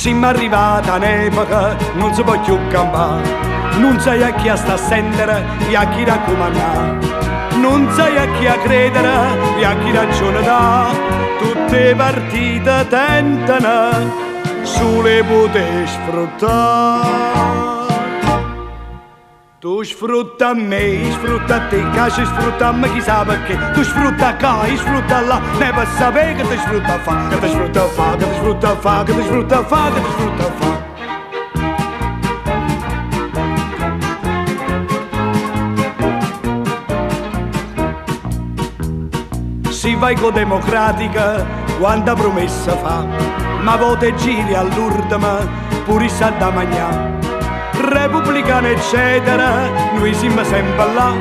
Simm arrivat a n'epoca, nun se po' cchiù campà. Nun sai a chi a sta a sentere e a chi raccumannà. Nun sai a chi a credere e a chi ragione dà. Tutte 'e partite tentano solo 'e putè sfruttà. Tu sfrutta a me, io sfrutta a te, ca ci sfruttammo chissà perché. Tu sfrutta qua, io sfrutta là, ne per sapere che ti sfrutta a fa, che ti sfrutta a fa, che ti sfrutta a fa, che ti sfrutta a fa, che ti sfrutta a fa. Si vai co democratica, quanta promessa fa, ma vota e giri all'urdema, pure essa adda magnà. Repubblicano eccetera, noi siamo sempre là,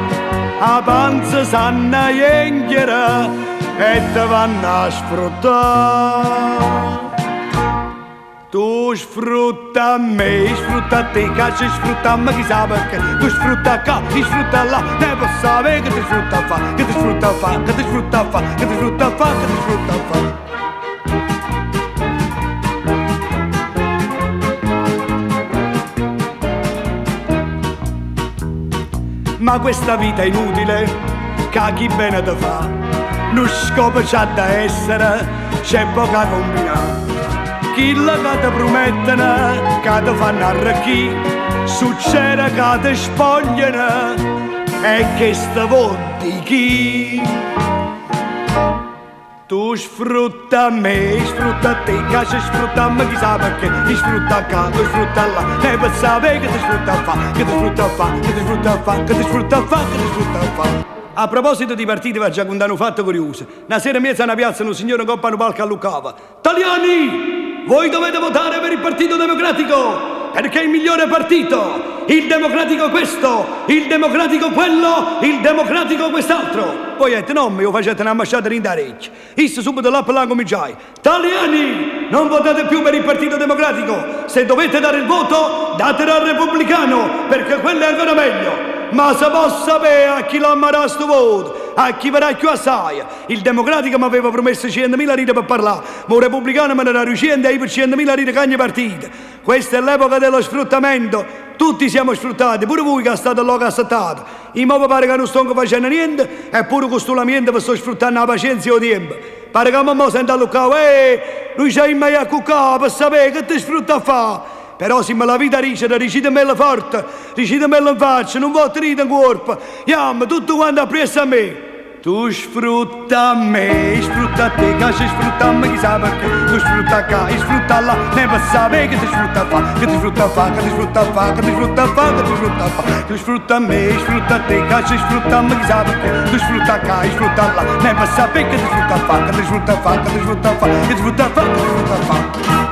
'a panza s'hanna jenchere e te vanno a sfruttà. Tu sfrutta a me, io sfrutta a te, ca ci sfruttammo chissà perché. Tu sfrutta qua, io sfrutta là, ne posso sapere che ti sfrutta a fa, che ti sfrutta a fa, che ti sfrutta a fa, che ti sfrutta a fa, che ti sfrutta a fa. Ma questa vita è inutile, ca chi bene te fa, nu scopo c'ha da essere, c'è poca combinà. Chillo ca te promettono, ca te fanno arricchì, succede ca te spogliano e chesto vo di chi. Tu sfrutta a me, io sfrutta a te, ca ci sfruttammo chissà perché, io sfrutta qua, tu sfrutta là, e per sapere che ti sfrutta a fa, che ti sfrutta a fa, che ti sfrutta a fa, che ti sfrutta a fa, che ti sfrutta a fa. A proposito di partiti v'aggia cuntà nu fatto curioso. Na sera 'mmiez a na piazza nu signore 'ncopp a nu palco alluccava, Taliani! Voi dovete votare per il Partito Democratico! Perché è il migliore partito! Il democratico questo, il democratico quello, il democratico quest'altro! Poi jette n'ommo e 'o facette na mmasciata dint' 'a recchia. Isso subito là pe là cominciaje, Taliani! Non votate più per il Partito Democratico! Se dovete dare il voto, datelo al Repubblicano, perché quello è ancora meglio! Ma se po' sapè a chi l'amma dà stu voto? A chi ve dà cchiù assaje? Il Democratico m'aveva promesso cientemila lire pe parlà, ma 'o Repubblicano me ne dà duiciento e io pe cientemila lire cagno partito. Questa è l'epoca dello sfruttamento, tutti siamo sfruttati, pure vui ca state lloco assettate. I' mo ve pare ca nun stongo facenno niente, eppure cu stu lamiento ve sto sfruttanno 'a pacienza e 'o tiempo. Pare ca mo mo sento alluccà, Uè, nuje ce aimma i' a cuccà, pe sapè che te sfrutta a fà. Però si me l'avita dicere, dicitemmello forte, dicitemmello 'nfaccia, nun v'o tenite 'ncuorpo. Jammo, tutte quante appriesso a me. Tu sfrutta a me, io sfrutta a te, ca ci sfruttammo chissà perché. Tu sfrutta qua, io sfrutta là, ne per sapè che ti sfrutta a fa, che ti sfrutta a fa, che ti sfrutta a fa, che ti sfrutta a fa, che ti sfrutta a fa. Tu sfrutta a me, io sfrutta a te, ca ci sfruttammo chissà perché. Tu sfrutta qua, io sfrutta là, ne per sapè che ti sfrutta a fa, che ti sfrutta a fa, che ti sfrutta a fa, che ti sfrutta a fa, che ti sfrutta a fa.